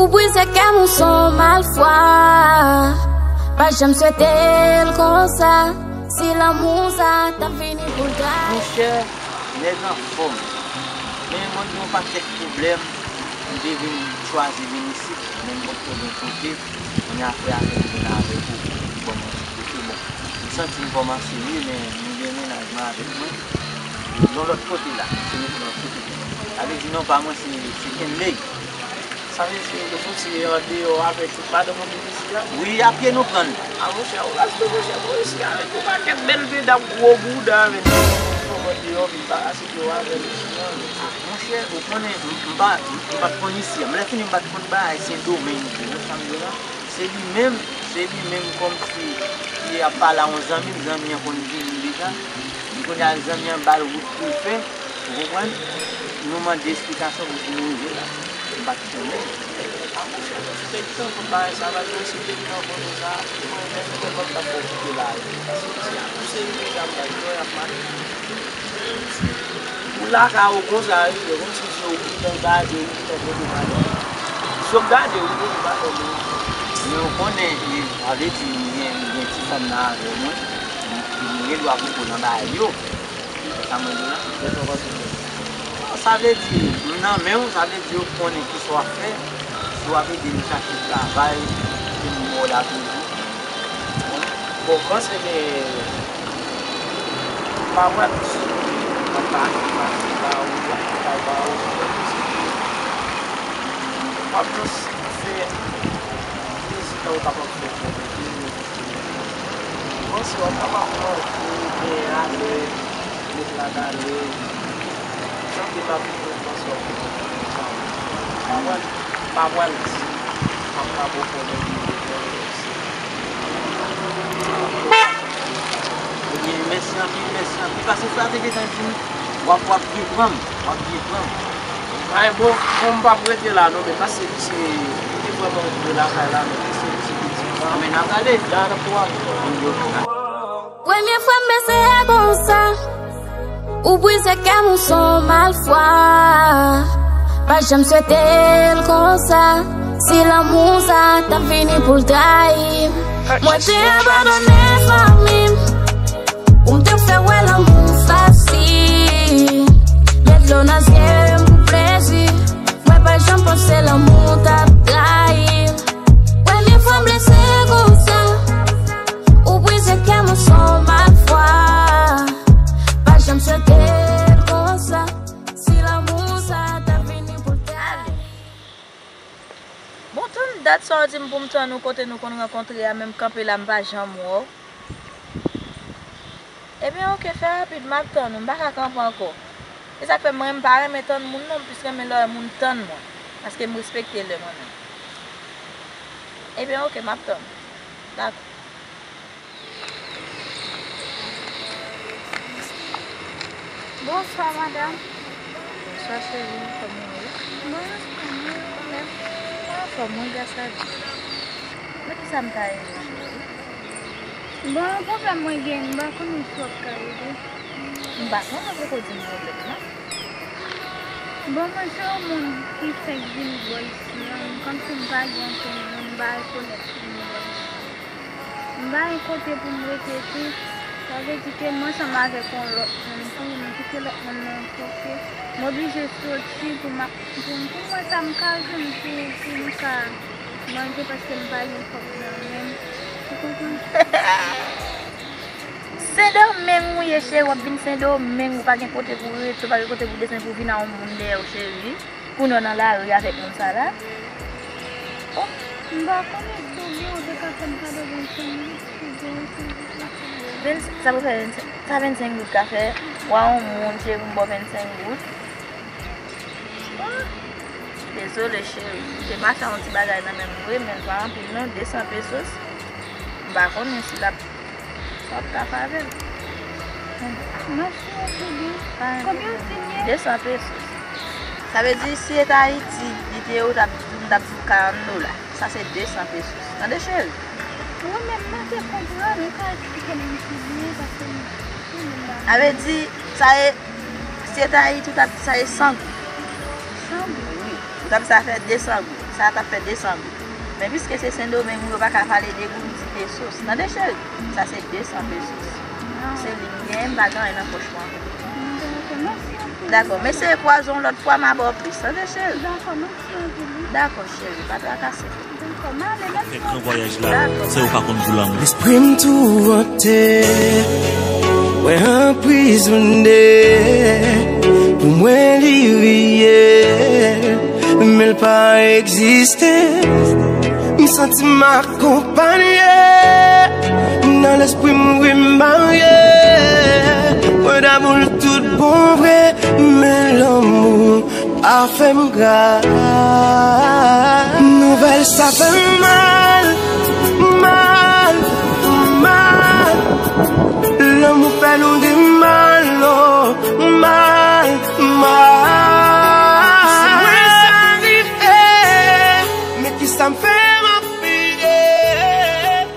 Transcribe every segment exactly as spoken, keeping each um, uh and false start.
Ou brize kè m, ou se yon malfwa. Pa janm swete l konsa. Si lanmou sa t ap vini pou l trayi. Monchè, nèg anfòm. Men mwen gen yon pakèt pwoblèm. M te vin chwazi vin isit, men m potko gen kote. Kounye a frè a vin vin avèk ou. Bon, mwen kote bon. M santi m kòmanse wi, men m gen mennaj mwen avèk mwen. Yon lòt kote la, se mete yon lòt kote. Sa vle di non pa mwen, se, se Kenley. Sa vle di ou soti andeyò avèk madanm ou vin isit la? Wi, apye nou pran l. A monchè, ou raz tou monchè, mwen isi avèk yon pakèt bèl medam gwo bouda avèk yon kòmand deyò vin parasite yo avè m isi la. Monchè, ou konnen, m, m pa, m pa t konn isi a. M lè fini m pa t konn bagay Sendomeng tou, ou wè sa m di w la? Se li menm, se li menm kòmsi li ap pale a yon zanmi l, zanmi an konn vini deja. Li kounye a zanmi an ba l wout pou l fè, ou konprann? Nou mande esplikasyon pou nou rive la. M pa t konnen. A monchè, mwen se te gen tan pou bagay sa, bagay mwen se te gen tan pou sa. Mwen menm, mwen pa t ap pwofite la. Paske se a tou se rive sa m bay, mwen ap mache. Ou lakay ou konsa wi, yo kòmsi se ou ki tan gade, ou ki tan pote madanm. Se w gade, ou pote madanm ou. Men ou konnen, e, sa vle di, m gen, m gen ti fanm nan avè mwen, m, m gen dwa popo nan bagay yo. Sa mwen di w la, lè sa w panse ke. Non, sa vle di, m nan men w, sa vle di yo konnen kisa w ap fè. Si w ap ede m chache travay, se m ba w la toujou. Bon, m panse ke m pa pral sou, m pa, m pa, m pa, m pa, m pa, w ap jis fè mizik la, w kapab fè pwòp epi, m panse w ap kapab rantre, genyen alèz, met la talè, chante pa pito, m panse w ap fè pwòp epi. Pa pral, pa pral di, m ap ka pran pwòp epi. Ebyen, mèsi anpil, mèsi anpil. Paske frè a te gentan di m, w ap, w ap byen pran m, w ap byen pran m. Ay, bon, bon, m p ap rete la non, men paske misye, li te vrèman okipe lakay la, men paske misye te di m, men n ap gade. La, n ap pran. Premye fwa m bese a konsa. Ou brize kè m, ou se yon malfwa. Pa janm swete l konsa. Si lanmou sa t ap vini pou l trayi m. Mwen te abandone fanmi m. Ou m te fè wè lanmou fasil. Met dlo nan zye m pou plezi. Mwen pa janm panse lanmou t ap trayi m. Premye fwa m blese konsa. Ou brize kè m, ou se yon malfwa. Pa janm swete l konsa. Si lanmou sa t ap vini pou l trayi. Bon, tann dat sa w di m pou m tann ou kote nou konn rankontre a, menm kanpe la m pa janm wè w. Ebyen, oke, fè rapid, m ap tann ou, m pa ka kanpe ankò. Se sa k fè mwen, m pa renmen tann moun non, m plis renmen lè moun tann mwen, paske m respekte lè mwen menm. Ebyen, oke, m ap tann ou. Dakò. Bonswa, madanm. Bonswa, cheri. Kòman w ye? Mwen anfòm, mwen anfòm. Mwen anfòm, mwen gras a Dye. Nan ki sa m ka ede w, cheri? Bon, yon pwoblèm mwen gen, m pa konnen si w ap ka ede. M pa konnen, poko di m pwoblèm nan. Bon, mwen se yon moun ki fèk vin bò isi an, kòmsi m pa gen ankenn moun, m pa rekonèt moun bò isi. M pa gen kote pou m rete tou. Sa vle di ke mwen ansanm avèk yon lòt moun tou, nou kite lòt moun nan yon kote. M oblije soti pou m, pou m, pou m wè sa m ka jwenn pou, pou m ka manje paske m pa gen kòb nan men m. Ou konprann? Sendomeng ou ye, cheri, w ap vin Sendomeng, ou pa gen kote pou w rete, ou pa gen kote pou w desann, pou w vin a yon moun dèyè w, cheri. Kounye a w nan lari avèk moun sa la. Oh. M pa konnen si w gen, ou te ka fè m kado vennsenk goud, si w gen, si w gen. Vennsenk, sa pou fè vennsenk, sa vennsenk goud ka fè? W a yon moun, cheri, pou m ba w vennsenk goud. Oh. Dezole, cheri. M te mache a yon ti bagay nan men m vre, men l pa anpil non, desan pesos. M pa konnen si l ap Sa w ap ka fè avè l? Mèsi anpil wi. Pa gen pwoblèm. Konbyen w di m ye? Desan pesos. Sa vle di, si se te Ayiti, li te ye, ou t ap, m t ap di w karant dola. Sa se desan pesos. Tande, cheri? Wi, men m pa te konprann. Ou ka eksplike m pi byen, paske m, m pa. Sa vle di, sa e, si se te Ayiti, ou t ap di sa e san goud. San goud? Wi. Ou t ap di sa fè desan goud. Sa t ap fè de san goud. Men piske se Sendomeng, yo pa ka pale de goud, di pesos. Tande, cheri? Sa se de san pesos. Se li m gen, m pa gen anyen nan pòch mwen. Dakò, men se kwaze yon lòt fwa, m a ba w plis, tande, cheri? Dakò, cheri, pa trakase. Fè gran vwayaj la, se ou pa konn di lanmou. Lespri m tourante, mwen anprizone. Pou mwen li reyèl, men l pa egziste. M santi m akonpanye, nan lespri m wi m marye. Mwen damou l tout bon vre, men lanmou pa fè m gra. Nouvèl sa fè m mal, mal, mal. Lanmou fè nou gen mal, oh, mal, mal. Si mwen sa rive, men kisa m fè m ap peye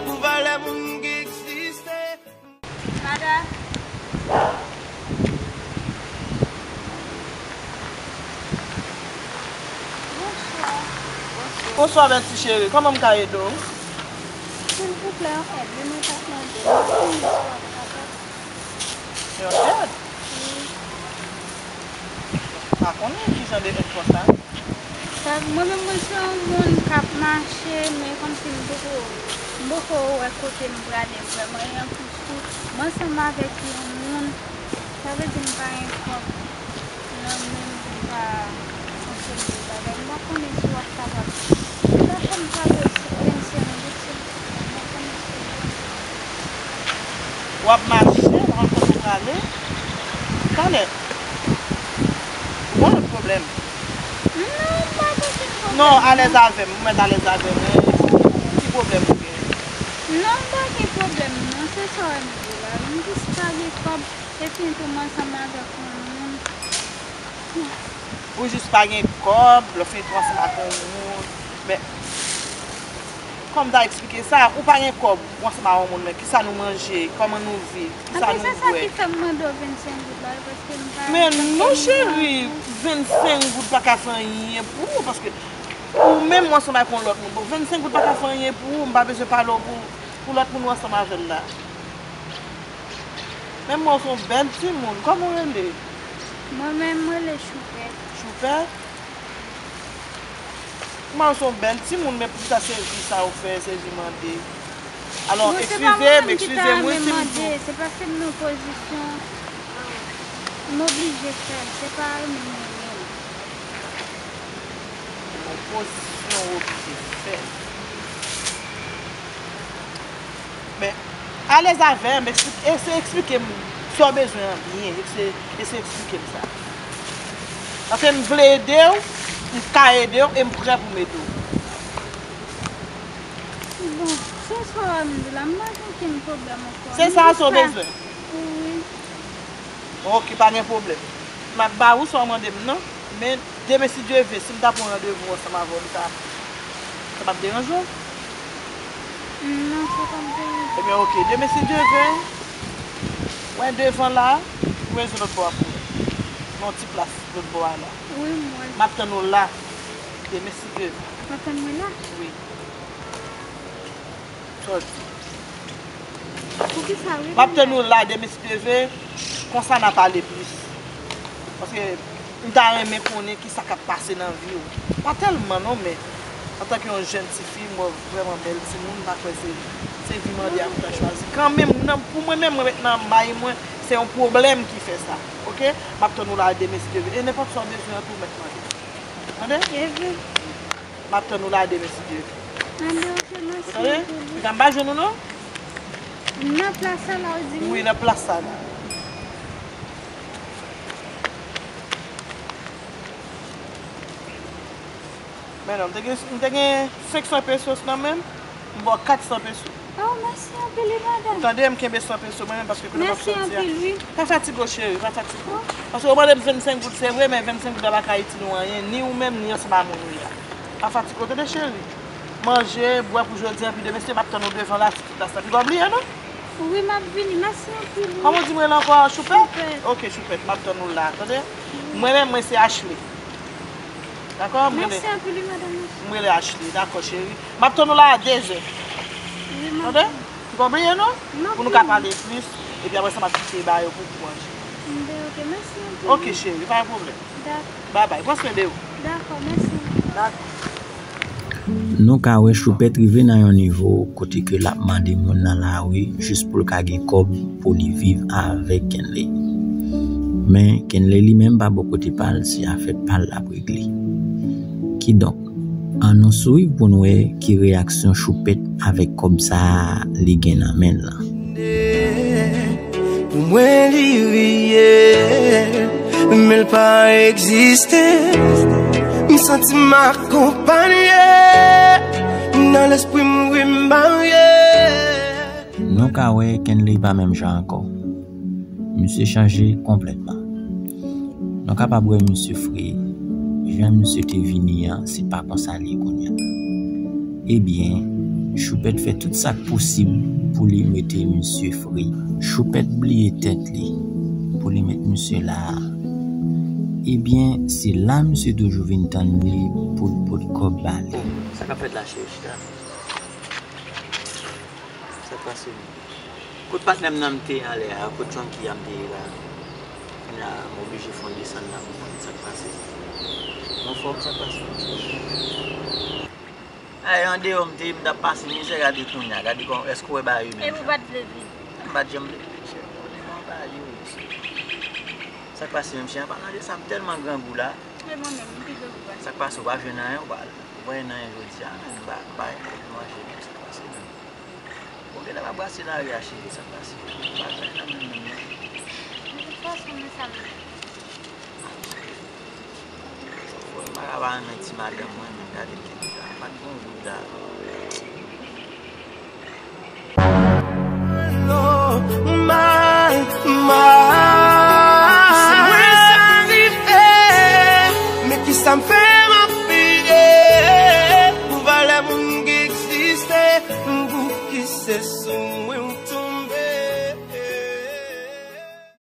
pou valè moun ki egziste? Madan. Bonswa. Bonswa, Bèti cheri. Kòman m ka ede w? Silvouplè, yon èd, wi, mwen t ap mande. Mwen konnen si w ap kapab. Yon èd? Wi. M pa konnen ki jan de èd konsa. Sa, mwen menm, mwen se yon moun k ap mache, men kòmsi m poko, m poko wè kote m prale vrèman. E anplis tou, m ansanm avèk yon moun, sa vle di m pa gen kòb nan men m pou m ka achte de bagay. M pa konnen si w ap kapab. Ou ta fè m kado vennsenk goud, silvouplè. M pa konnen si w gen. W ap mache, w ap kote w prale. Talè. Ou gon lòt pwoblèm? Non, m pa gen pwoblèm. Non, alèz avè m. Ou mèt alèz avè m. Ki pwoblèm ou gen? Non, m pa gen pwoblèm, non. Se sa w wè m di la. M jis pa gen kòb. Epi tou, m ansanm avèk yon moun. Ou jis pa gen kòb, lè w fin tou ansanm ak yon moun. Men, kòman m ta eksplike sa? Ou pa gen kòb, ou ansanm ak yon moun, men kisa nou manje? Kòman nou viv? Kisa nou bwè? Anben, se sa ki fè m mande w vennsenk goud la, paske m pa... Men non, cheri, vennsenk goud pa ka fè anyen pou ou, paske ou menm ou ansanm ak yon lòt moun. Bon, vennsenk goud pa ka fè anyen pou ou, m pa bezwen pale w pou, pou lòt moun ou ansanm avè l la. Men mwen, w se yon bèl timoun. Kòman w rele? Mwen menm, mwen rele Choupè. Choupè? Kòman w se yon bèl timoun, men poukisa se vi sa ou fè, se vi mande? Alò, eskize m, eskize m, wi, si m tou. Se paske m nan pozisyon, m oblije fè l, se pa renmen m renmen l. Nan pozisyon w oblije fè l. Men, alèz avè m, ekspli-, eseye eksplike m sa w bezwen an byen. Eseye, eseye eksplike m sa. Paske m vle ede w, m ka ede w e m prè pou m ede w. Bon, se sa w wè m di la, m pa gen okenn pwoblèm ankò. Se sa w bezwen? Wi. Oke, pa gen pwoblèm. M ap ba ou sa w mande m nan, men demen si Dye vle, si m ta pran randevou ansanm avè w, li ta, sa p ap deranje w? Non, sa p ap deranje. Ebyen, oke, demen si Dye vle, wè devan la, ou wè zòn lòt bò a pou wè. Nan yon ti plas lòt bò a la. Wi, m wè. M ap tann ou la, demen si Dye vle. W ap tann mwen la? Wi. Sòti. Poukisa rele m ap tann ou la demen si Dye vle, konsa n a pale plis. Paske m ta renmen konnen kisa k ap pase nan vi w. Pa tèlman non, men antanke yon jèn tifi, m wè w vrèman bèl timoun, m pa kwè se, se vi mande a pou w ta chwazi. Kanmenm, nan, pou mwen menm, mwen met nan may mwen, se yon pwoblèm ki fè sa. Oke? M ap tann ou la demen si Dye vle. E nenpòt sa w bezwen an tou, w mèt mande. Tande? M ap tann ou la demen si Dye vle. Anben, oke, mèsi anpil. Ou tande? Piga m pa jwenn ou non? Nan plas sa la, ou di m? Wi, nan plas sa la. Men non, m te gen, m te gen senk san pesos nan men m, m ba w kat san pesos. Oh, mèsi anpil, wi, madanm. Ou tande, m kenbe san peso mwen menm paske kote m ap sòti a. Mèsi anpil, wi. Pa fatige w, cheri, pa fatige w. Paske ou mande m vennsenk goud, se vre, men vennsenk goud la pa ka itil ou anyen, ni ou menm, ni ansanm a moun ou ye a. Pa fatige w, tande, cheri. Manje, bwè pou jodi a, epi demen, si Dye vle, m ap tann ou devan la, sou ti plas la. Piga w bliye, non? Wi, m ap vini. Mèsi anpil, wi. Kòman w di m rele ankò? Choupèt? Choupèt. Oke, Choupèt, m ap tann ou la, tande? Wi. Mwen menm, mwen se Ashley. Dakò? M rele. Mèsi anpil, wi, madanm. M rele Ashley. Dakò, cheri. M ap tann ou la a dezè. Wi, madanm. Tande? Ou pa bliye, non? Non, pou nou ka pale plis. Epi apre sa, m ap kite ba yo pou ou manje. M, ben, ok, mèsi anpil. Ok, cheri, pa gen pwoblèm. Dakò. Babay, pran swen de ou. Dakò, mèsi. Dakò. Nou ka wè Choupèt rive nan yon nivo kote ke l ap mande moun nan lari jis pou l ka gen kòb pou li viv avèk Kenley. Men Kenley li menm pa bò kote pa l, se afè pa l l ap regle. Kidonk, ann nou swiv pou n wè ki reyaksyon Choupèt avèk kòb sa a li gen nan men l lan. Pou mwen li reyèl, men l pa egziste. M santi m akonpanye. Nan lespri m wi m marye. Nou ka wè Kenley pa menm jan ankò. Misye chanje konplètman. Nou kapab wè misye fre. Jan misye te vini an, se pa konsa l ye kounye a. Ebyen, Choupèt fè tout sa k posib pou li mete misye fre. Choupèt bliye tèt li pou li met misye la a. Ebyen, se la misye toujou vin tann li pou l pot kòb ba li. Sa k ap fèt la, cheri, chita? Sa k pase menm? Kot patnè m nan m te ye alè a? Kot Chonky a m te ye la? Kounye a, m oblije fè yon desann la pou m konn sa k pase. Anfòm, sa k pase menm, cheri? Ay, andeyò m te ye, m t ap pase mizè, gade kounye a, gade kòman, èske w wè bagay yo menm jan? Epi w pa t vle vini? M pa t janm vle vini, cheri. Konnen kòman bagay yo ye, cheri. Sa k pase menm, cheri? An palan de sa, m tèlman grangou la. E mwen menm, m pi grangou pase. Sa k pase, w pa jwenn anyen, w pa, w pa jwenn anyen jodi a, menm m pa, m pa gen kòb manje menm, sa k pase menm? Bon, genlè m ap brase lari a, cheri, sa k pase? M pa jwenn nan menm menm non. De tout fason, men sa menm. Mwen pa ka pa renmen ti madanm mwen menm, gade Kenley la, pa t gon gou la. My, my. Si mwen sa rive, men kisa m fè m ap peye pou valè moun ki egziste, m pou ki se sou